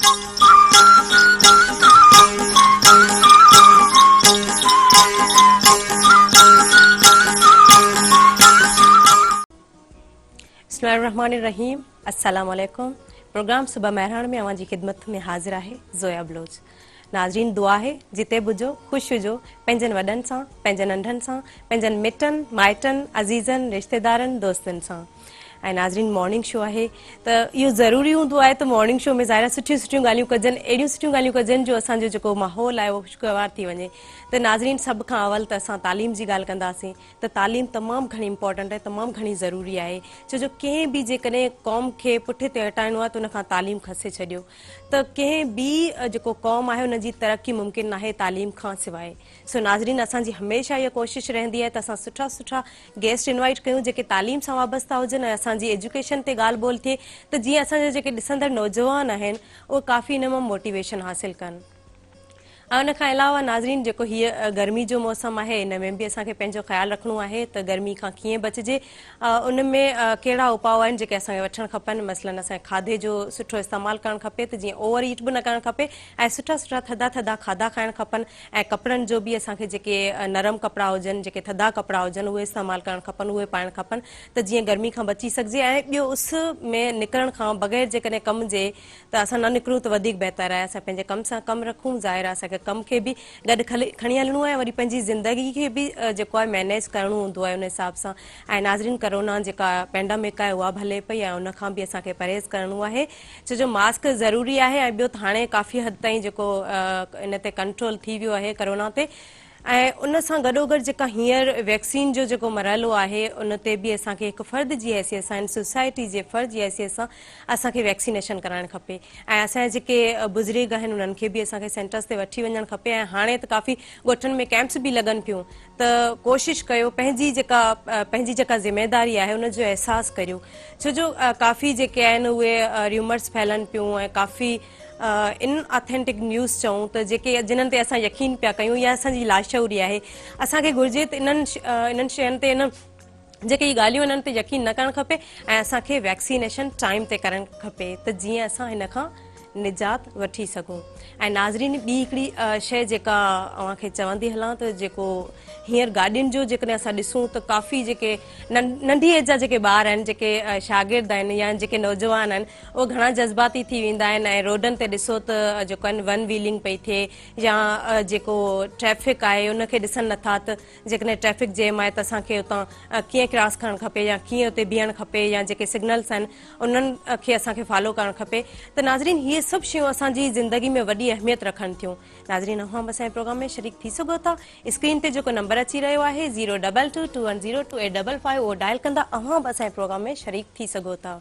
بسم الله الرحمٰن الرحيم السلام عليڪم پروگرام صبح مهراڻ ۾ اوهان جي خدمت ۾ حاضر آهي زويا بلوچ ناظرين دعا آهي جتي به هجو خوش هجو پنهنجن وڏن سان پنهنجن ننڍن سان پنهنجن مٽن مائٽن عزيزن رشتيدارن دوستن سان ۽ ناظرين مارننگ شو آهي ته اهو ضروري هوندو آهي ته مارننگ شو ۾ ظاهر آهي سٺيون سٺيون ڳالهيون ڪجن اهڙيون سٺيون ڳالهيون ڪجن جو اسان جو جيڪو ماحول آهي اهو خوشگوار ٿي وڃي ته ناظرين سڀ کان اول ته اسان تعليم جي ڳالهه ڪنداسين ته تعليم تمام گهڻي امپورٽنٽ آهي تمام گهڻي ضروري آهي ڇو جو ڪنهن به جيڪڏهن قوم کي پٺ تي هٽائڻو آهي ته ان کان تعليم کسي ڇڏيو ته ڪنهن به جيڪو قوم آهي ان جي ترقي ممڪن ناهي تعليم کان سواء سو ناظرين اسان جي هميشه اها ڪوشش رهندي آهي ته اسان سٺا سٺا گيسٽ انوائيٽ ڪيون جيڪي تعليم سان وابسته هجن ۽ اسان جي ايجوڪيشن تي ڳالهه ٻولهه ٿئي ته جيئن اسان جا جيڪي ڏسندڙ نوجوان آهن اهي ڪافي ان مان موٽيويشن حاصل ڪن ۽ ان کان علاوه ناظرين جيڪو هيء گرمي جو موسم آهي ان ۾ به اسان کي پنهنجو خيال رکڻو آهي ته گرمي کان ڪيئن بچجي ان ۾ ڪهڙا اپاء آهن جيڪي اسان کي وٺڻ کپن مثلاً اسان کي کاڌي جو سٺو استعمال ڪرڻ کپي ته جيئن اوور ايٽ به نه ڪرڻ کپي ۽ سٺا سٺا ٿڌا ٿڌا کاڌا کائڻ کپن ۽ ڪپڙن جو به اسان کي جيڪي نرم ڪپڙا هجن جيڪي ٿڌا ڪپڙا هجن اهي استعمال ڪرڻ کپن اهي پائڻ کپن ته جيئن گرمي کان بچي سگهجي ۽ ٻيو اس ۾ نڪرڻ کان بغير جيڪڏهن ڪم جي ته اسان نه نڪرون ته وڌيڪ بهتر آهي اسان پنهنجي ڪم سان ڪم رکون ظاهر آهي اسان کي ڪم کي به گڏ کڻي هلڻو آهي وري پنهنجي زندگي کي به جيڪو آهي مينيج ڪرڻو هوندو آهي ان حساب سان ۽ ناظرين ڪرونا جيڪا پينڊامڪ آهي اها به هلي پئي ۽ ان کان به اسان کي پرهيز ڪرڻو آهي ڇو جو ماسڪ ضروري آهي ۽ ٻيو ته هاڻي ڪافي حد تائين جيڪو ان تي ڪنٽرول ٿي ويو آهي ڪرونا تي ۽ ان سان گڏوگڏ جيڪا هينئر ويڪسين جو جيڪو مرحلو آهي ان تي به اسان کي هڪ فرد جي حيثيت سان سوسائٽي جي فرد جي حيثيت سان اسان کي ويڪسينيشن ڪرائڻ کپي ۽ اسان جا جيڪي بزرگ آهن انهن کي به اسان کي سينٽرز تي وٺي وڃڻ کپي ۽ هاڻي ته ڪافي ڳوٺن ۾ ڪيمپس به لڳن پيون ته ڪوشش ڪيو پنهنجي جيڪا پنهنجي جيڪا ذميداري آهي ان جو احساس ڪريو ڇو جو ڪافي جيڪي آهن اهي ريومرس ڦهلن پيون ۽ ڪافي ان آٿينٽڪ نيوز چئون ته جيڪي جنھن تي اسان يقين پيا ڪيون يا اسان جي لاشعوري آهي اسان کي گهرجي ته انهن انهن شين تي ان جيڪي هي ڳالهيون انهن تي يقين نه ڪرڻ کپي ۽ اسان کي ويڪسينيشن ٽائيم تي ڪرڻ کپي ته جيئن اسان هن کان نجات وٺي سگهون ۽ ناظرين ٻي هڪڙي شيء جيڪا اوهان کي چوندي هلان ته جيڪو هينئر گاڏين جو جيڪڏهن اسان ڏسون ته ڪافي جيڪي ننڍي ايج جا جيڪي ٻار آهن جيڪي شاگرد آهن يا جيڪي نوجوان آهن اهي گهڻا جذباتي ٿي ويندا آهن ۽ روڊن تي ڏسو ته جيڪو آهن ون ويلنگ پئي ٿئي يا جيڪو ٽريفڪ آهي ان کي ڏسن نٿا ته جيڪڏهن ٽريفڪ جيم آهي ته اسان کي اتان ڪيئن ڪراس ڪرڻ کپي يا ڪيئن اتي بيهڻ کپي يا جيڪي سگنلس آهن انهن کي اسان کي فالو ڪرڻ کپي ته ناظرين هي سڀ شيون اسان جي زندگي ۾ وڏي اهميت رکن ٿيون ناظرين اوهان به اسان جي پروگرام ۾ شريڪ ٿي سگهو ٿا اسڪرين تي جيڪو نمبر اچي رهيو آهي zero double two two one zero two eight double five اهو ڊائل ڪندا اوهان به اسان جي پروگرام ۾ شريڪ ٿي سگهو ٿا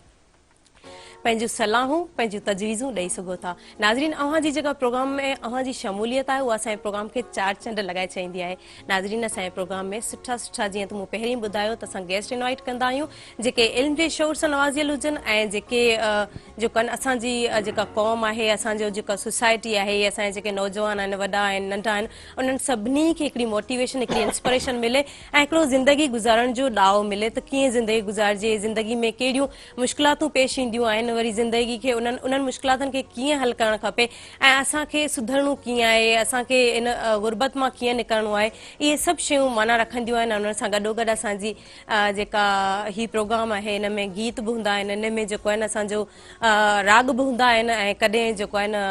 پنهنجون صلاحون پنهنجون تجويزون ڏئي سگهو ٿا. ناظرين اوهان جي جيڪا پروگرام ۾ اوهان جي شموليت آهي اها اسان جي پروگرام کي چار چنڊ لڳائي ڇڏيندي آهي. ناظرين اسان جي پروگرام ۾ سٺا سٺا جيئن ته مون پهرين ٻڌايو ته اسان گيسٽ انوائيٽ ڪندا آهيون جيڪي علم جي شعور سان نوازيل هجن ۽ جيڪي جو ڪن اسان جي جيڪا قوم آهي اسان جو جيڪا سوسائٽي آهي اسان جا جيڪي نوجوان آهن وڏا آهن ننڍا آهن انهن سڀني کي هڪڙي موٽيويشن هڪڙي انسپريشن ملي ۽ هڪڙو زندگي گذارڻ جو ڏانء ملي ته ڪيئن زندگي گذارجي زندگي ۾ ڪهڙيون مشڪلاتون پيش اينديون آهن وري زندگي کي انهن انهن مشڪلاتن کي ڪيئن حل ڪرڻ کپي ۽ اسان کي سڌرڻو ڪيئن آهي اسان کي ان غربت مان ڪيئن نڪرڻو آهي اهي سڀ شيون معنيٰ رکنديون آهن انهن سان گڏوگڏ اسان جي جيڪا هي پروگرام آهي ان ۾ گيت به هوندا آهن ان ۾ جيڪو آهي نه اسان جو راڳ به هوندا آهن ۽ ڪڏهن جيڪو آهي نه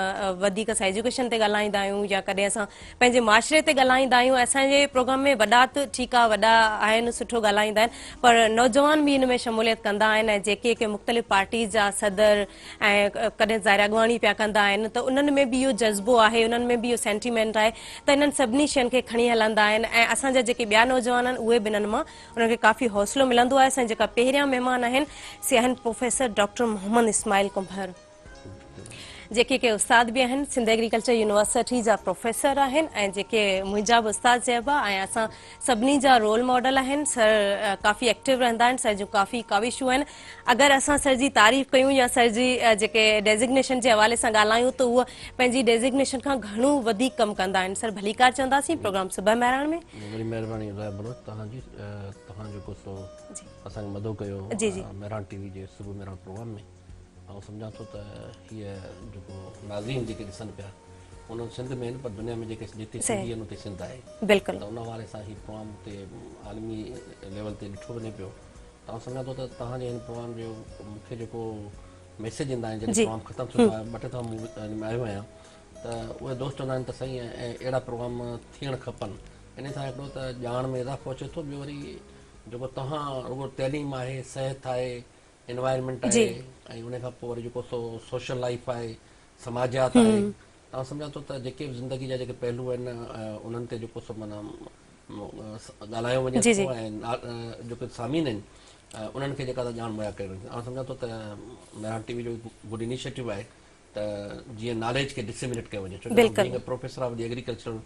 وڌيڪ اسان ايجوڪيشن تي ڳالهائيندا آهيون يا ڪڏهن اسان پنهنجي معاشري تي ڳالهائيندا آهيون اسان جي پروگرام ۾ وڏا ته ٺيڪ آهي وڏا آهن سٺو ڳالهائيندا آهن پر نوجوان به ان ۾ شموليت ڪندا آهن ۽ جيڪي ڪي مختلف پارٽيز جا صدر ۽ ڪڏهن ظاهر اڳواڻي پيا ڪندا آهن ته انهن ۾ به اهو جذبو آهي انهن ۾ به اهو سينٽيمينٽ آهي ته انهن سڀني شين کي کڻي هلندا آهن ۽ اسان جا جيڪي ٻيا نوجوان آهن اهي به انهن مان انهن کي ڪافي حوصلو ملندو آهي. اسان جا جيڪا پهريان مهمان آهن سي آهن پروفيسر ڊاڪٽر محمد اسماعيل ڪنڀر جيڪي ڪي استاد به آهن سنڌ ايگريڪلچر يونيورسٽي جا پروفيسر آهن ۽ جيڪي منهنجا به استاد چئبا ۽ اسان سڀني جا رول ماڊل آهن سر ڪافي ايڪٽو رهندا آهن سر جون ڪافي ڪاوشون آهن اگر اسان سر جي تعريف ڪيون يا سر جي جيڪي ڊيزگنيشن جي حوالي سان ڳالهايون ته هو پنهنجي ڊيزگنيشن کان گهڻو وڌيڪ ڪم ڪندا آهن سر ڀليڪار چونداسين پروگرام صبح مهراڻ ۾. وڏي مهرباني زاهد بلوچ توهان جي توهان جيڪو سو اسان کي مدعو ڪيو جي جي مهراڻ ٽي وي جي صبح مهراڻ پروگرام ۾ آئون سمجهان ٿو ته هيء جيڪو ناظرين جيڪي ڏسن پيا انهن سنڌ ۾ آهن پر دنيا ۾ جيڪي جتي سنڌي آهن اتي سنڌ آهي بلڪل ته ان حوالي سان هي پروگرام اتي عالمي ليول تي ڏٺو وڃي پيو ته آئون سمجهان ٿو ته توهان جي هن پروگرام جو مون کي جيڪو ميسيج ايندا آهن جڏهن پروگرام ختم ٿيندو آهي ٻه ٽي دفعا مون ان ۾ آيو آهيان ته اهي دوست چوندا آهن ته سائين اهڙا پروگرام ٿيڻ کپن ان سان هڪڙو ته ڄاڻ ۾ اضافو اچي ٿو ٻيو وري جيڪو توهان رڳو تعليم آهي صحت آهي انوائرمينٽ آهي ۽ ان کان پوء وري جيڪو سو سوشل لائيف آهي سماجيات آهي ته آئون سمجهان ٿو ته جيڪي به زندگي جا جيڪي پهلو آهن انهن تي جيڪو سو معنيٰ ڳالهايو وڃي ٿو ۽ جيڪي سامعين آهن انهن کي جيڪا ڄاڻ مهيا ڪئي وڃي ٿي. آئون سمجهان ٿو ته مهراڻ ٽي وي جو گڊ انيشيٽو آهي ته جيئن ناليج کي ڊسيمينيٽ ڪيو وڃي ڇو جو being a professor of the agricultural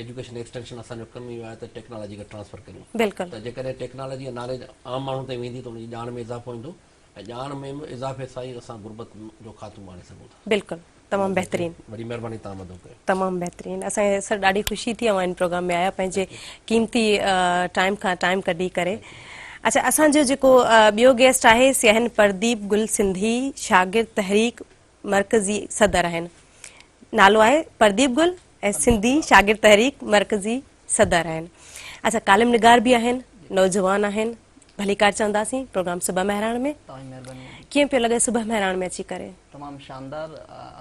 education extension اسان جو ڪم اهو آهي ته ٽيڪنالاجي کي ٽرانسفر ڪريون ته جيڪڏهن ٽيڪنالاجي ۽ ناليج عام ماڻهو تائين ويندي ته ان جي ڄاڻ ۾ اضافو ايندو ۽ ڄاڻ ۾ اضافي سان ئي اسان غربت جو خاتمو آڻي سگهون ٿا. بلڪل تمام بهترين. وڏي مهرباني توهان مدعو ڪيو. تمام بهترين اسان کي سر ڏاڍي خوشي ٿي اوهان ان پروگرام ۾ آيا پنهنجي قيمتي ٽائيم کان ٽائيم ڪڍي ڪري اڇا اسان جو جيڪو ٻيو گيسٽ آهي سي آهن پرديپ گل سنڌي شاگرد تحريڪ مرڪزي صدر آهن. نالو آهي پرديپ گل ۽ سنڌي شاگرد تحريڪ مرڪزي صدر آهن. اڇا ڪالم نگار به آهن، نوجوان آهن. ڀليڪار چونداسين پروگرام صبح مهراڻ ۾. توهان جي مهرباني. ڪيئن پيو لڳي صبح مهراڻ ۾ اچي ڪري؟ تمام شاندار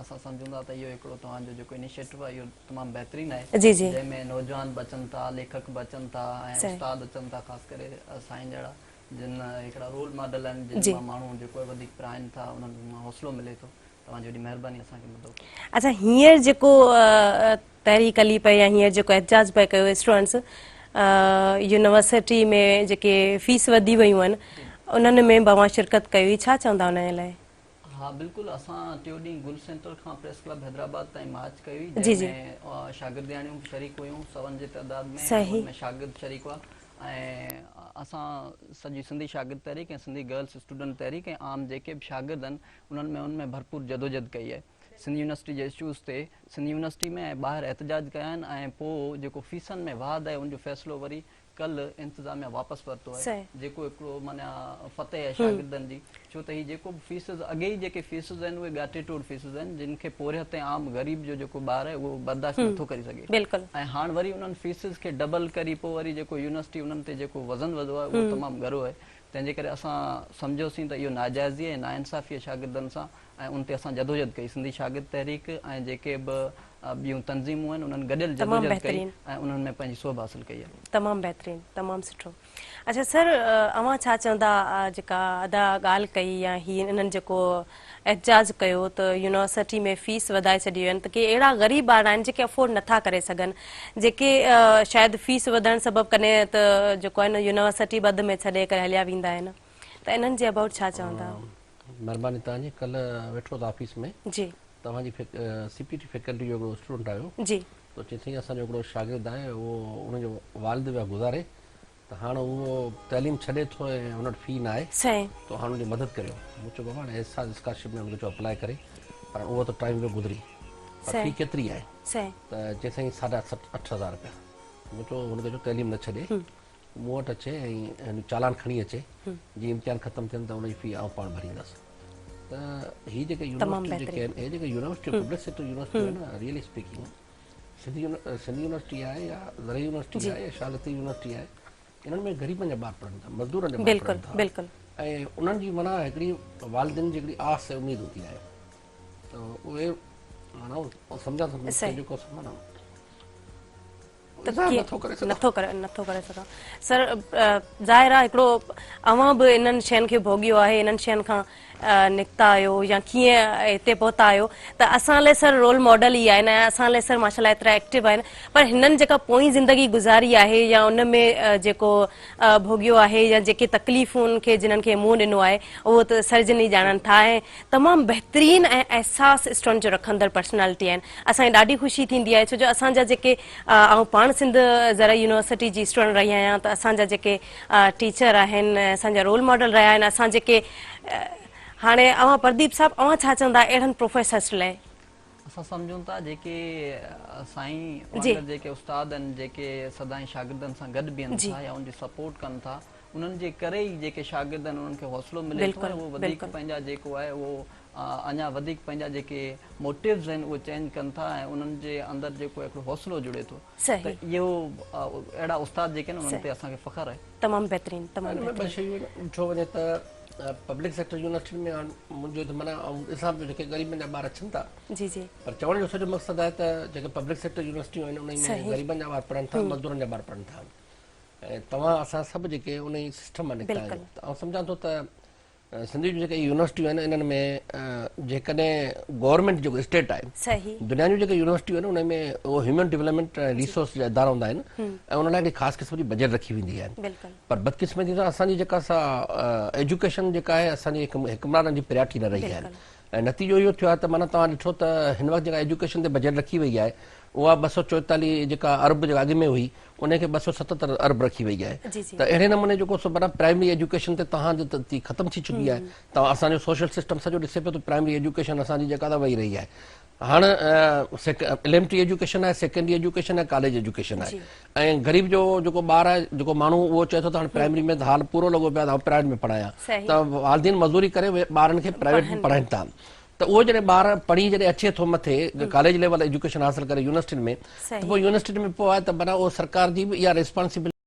اسان سمجهون ٿا ته اهو هڪڙو توهان جو جيڪو انيشيٽو آهي اهو تمام بهترين آهي جي جي جنهن ۾ نوجوان به اچن ٿا ليکڪ به اچن ٿا ۽ استاد اچن ٿا خاص ڪري سائين جهڙا جن هڪڙا رول ماڊل آهن جن مان ماڻهو جيڪو آهي وڌيڪ پرائن ٿا انهن مان حوصلو ملي ٿو توهان جي وڏي مهرباني اسان کي مدعو ڪيو. اڇا هينئر جيڪو تحريڪ هلي پئي يا هينئر جيڪو احتجاج پئي ڪيو اسٽوڊنٽس يونيورسٽي ۾ جيڪي فيس وڌي ويون آهن انهن ۾ به اوهان شرڪت ڪئي هئي ڇا چوندا انهن لاء؟ ها بلڪل اسان ٽيون ڏينهن گل سينٽر کان پريس ڪلب حيدرآباد تائين مارچ ڪئي هئي جنهن ۾ شاگردياڻيون به شريڪ هيون سون جي تعداد ۾ ان ۾ شاگرد شريڪ هئا ۽ اسان سڄي سنڌي شاگرد تحريڪ ۽ سنڌي گرلس اسٽوڊنٽ تحريڪ ۽ عام جيڪي به شاگرد آهن انهن ۾ ان ۾ ڀرپور جدوجھد ڪئي آهي سنڌ يونيورسٽي جي اشوز تي سنڌ يونيورسٽي ۾ ۽ ٻاهر احتجاج ڪيا آهن ۽ پوء جيڪو فيسن ۾ واڌ آهي ان جو فيصلو وري ڪلهه انتظاميا واپس ورتو آهي جيڪو هڪڙو معنيٰ فتح آهي شاگردن جي ڇو ته هي جيڪو به فيسز اڳي ئي جيڪي فيسز آهن اهي ڳاٽي ٽوڙ فيسز آهن جن کي پورهيت ۽ عام غريب جو جيڪو ٻار آهي اهو برداشت نٿو ڪري سگهي ۽ هاڻ وري انهن فيسز کي ڊبل ڪري پوء وري جيڪو يونيورسٽي انهن تي جيڪو وزن وڌو آهي اهو تمام ڳرو آهي تنهن جي ڪري اسان سمجهيوسين ته اهو ناجائزي ۽ ناانصافي آهي شاگردن سان ۽ ان تي اسان جدوجهد ڪئي سنڌي شاگرد تحريڪ ۽ جيڪي به ٻيون تنظيمون آهن انهن گڏيل جدوجهد ڪئي ۽ انهن ۾ پنهنجي سوڀ حاصل ڪئي آهي. تمام بهترين تمام سٺو. اڇا سر اوهان ڇا چوندا جيڪا ادا ڳالهه ڪئي يا هي انهن جيڪو احتجاج ڪيو ته يونيورسٽي ۾ فيس وڌائي ڇڏي وئي آهن ته ڪي اهڙا غريب ٻار آهن جيڪي افورڊ نٿا ڪري سگهن جيڪي شايد فيس وڌڻ سبب ڪڏهن ته جيڪو آهي نه يونيورسٽي به اڌ ۾ ڇڏي ڪري هليا ويندا آهن ته انهن جي ابائوٽ ڇا چوندا. مهرباني توهان جي ڪلهه ويٺو هوس آفيس ۾ جي. توهان جي سي پي ٽي فيڪلٽي جو هڪڙو اسٽوڊنٽ آيو جي. ته چيائين سائين اسان جو هڪڙو شاگرد آهي اهو ان جو والد ويا گذاري ته هاڻ اهو تعليم ڇڏي ٿو ۽ هن وٽ في ناهي ته هاڻ ان جي مدد ڪريو. مون چيو بابا هاڻ احساس اسڪالرشپ ۾ هن کي چئو اپلاء ڪري پر اهو ته ٽائيم ويو گذري پر في ڪيتري آهي ته چيائين سائين ساڍا 8000 رپيا. مون چيو هن کي چئو تعليم نه ڇڏي مون وٽ اچي ۽ چالان کڻي اچي جيئن امتحان ختم ٿين ته ان جي في آئون پاڻ ڀريندس. ته هي جيڪي يونيورسٽيون جيڪي آهن هي جيڪي يونيورسٽيون پبلڪ سيڪٽر يونيورسٽيون آهن نه ريئلي اسپيڪنگ سنڌ يونيورسٽي آهي يا زرعي يونيورسٽي آهي يا شاهه لطيف يونيورسٽي آهي انهن ۾ غريبن جا ٻار پڙهن ٿا مزدورن جا ٻار پڙهن ٿا بلڪل ۽ انهن جي معنيٰ هڪڙي والدين جي هڪڙي آس ۽ اميد هوندي آهي ته اهي معنيٰ سمجهان ٿو جيڪو معنيٰ ته ڪيئن نٿو ڪري سگهان نٿو ڪري نٿو ڪري سگهان سر ظاهر آهي هڪڙو اوهان به انهن شين کي ڀوڳيو آهي انهن شين کان نڪتا آهيو يا ڪيئن هتي پهتا آهيو ته اسان لاء سر رول ماڊل ئي آهن ۽ اسان لاء سر ماشاءالله ايترا ايڪٽو آهن پر هنن جيڪا پوئين زندگي گذاري آهي يا ان ۾ جيڪو ڀوڳيو آهي يا جيڪي تڪليفون کي جنن کي منهن ڏنو آهي اهو ته سر جن ئي ڄاڻن ٿا ۽ تمام بهترين ۽ احساس اسٽونٽ جو رکندڙ پرسنالٽي آهن اسان کي ڏاڍي خوشي ٿيندي آهي ڇو جو اسان جا جيڪي آئون پاڻ سنڌ زرعي يونيورسٽي جي اسٽوڊنٽ رهي آهيان ته اسان جا جيڪي ٽيچر آهن اسان جا رول ماڊل رهيا آهن اسان جيڪي هاڻي اوهان پرديپ صاحب اوهان ڇا چوندا اهڙن پروفيسرس لاء؟ اسان سمجهون ٿا جيڪي سائين وانگر جيڪي استاد آهن جيڪي سدائين شاگردن سان گڏ بيهن ٿا يا ان جي سپورٽ ڪن ٿا انهن جي ڪري ئي جيڪي شاگرد آهن انهن کي حوصلو ملي ٿو ۽ اهو وڌيڪ پنهنجا جيڪو آهي اهو اڃا وڌيڪ پنهنجا جيڪي موٽوز آهن اهي چينج ڪن ٿا ۽ انهن جي اندر جيڪو هڪڙو حوصلو جڙي ٿو ته اهو اهڙا استاد جيڪي آهن انهن تي اسان کي فخر آهي. تمام بهترين تمام بهترين. ان ۾ ٻه شيون آهن ڏٺو وڃي ته پبلڪ سيڪٽر يونيورسٽين ۾ هاڻ منهنجو ته معنيٰ آئون ڏسان پيو جيڪي غريبن جا ٻار اچن ٿا جي جي پر چوڻ جو سڄو مقصد آهي ته جيڪي پبلڪ سيڪٽر يونيورسٽيون آهن انهن ۾ غريبن جا ٻار پڙهن ٿا مزدورن جا ٻار پڙهن ٿا ۽ توهان اسان سڀ جيڪي انهي سسٽم مان نڪتا آهيون ته آئون سمجهان ٿو ته سنڌ جون جيڪي يونيورسٽيون آهن انهن ۾ جيڪڏهن گورنمينٽ جيڪو اسٽيٽ آهي دنيا جون جيڪي يونيورسٽيون آهن انهن ۾ اهو هيومن ڊولپمينٽ ۽ ريسورس جا ادارا هوندا آهن ۽ انهن لاء هڪڙي خاص قسم جي بجيٽ رکي ويندي آهي پر بدقسمتي سان اسان جي جيڪا سا ايجوڪيشن جيڪا آهي اسان جي حڪمرانن جي پريارٽي نه رهي آهي ۽ نتيجو اهو ٿيو آهي ته معنيٰ توهان ڏٺو ته هن وقت جيڪا ايجوڪيشن تي بجيٽ رکي وئي آهي اها 244 جيڪا ارب جيڪا اڳ ۾ هئي ان کي 277 ارب رکي وئي آهي ته اهڙي نموني جيڪو سو معنيٰ پرائمري ايجوڪيشن تي توهان جي ختم ٿي چڪي آهي توهان اسان جو سوشل سسٽم سڄو ڏسي پيو ته پرائمري ايجوڪيشن اسان جي جيڪا ته وئي رهي آهي هاڻ اليمنٽري ايجوڪيشن آهي سيڪنڊري ايجوڪيشن آهي ڪاليج ايجوڪيشن آهي ۽ غريب جو جيڪو ٻار آهي جيڪو ماڻهو اهو چئي ٿو ته هاڻي پرائمري ۾ ته حال پورو لڳو پيو آهي ته آئون پرائيويٽ ۾ پڙهايان ته والدين مزوري ڪري ٻارن کي پرائيويٽ ۾ پڙهائين ٿا ته اهو جڏهن ٻار پڙهي جڏهن اچي ٿو مٿي ڪاليج ليول ايجوڪيشن حاصل ڪري يونيورسٽين ۾ ته پوء يونيورسٽين ۾ پوء آهي ته معنيٰ اهو سرڪار جي به اها ريسپانسبلٽي.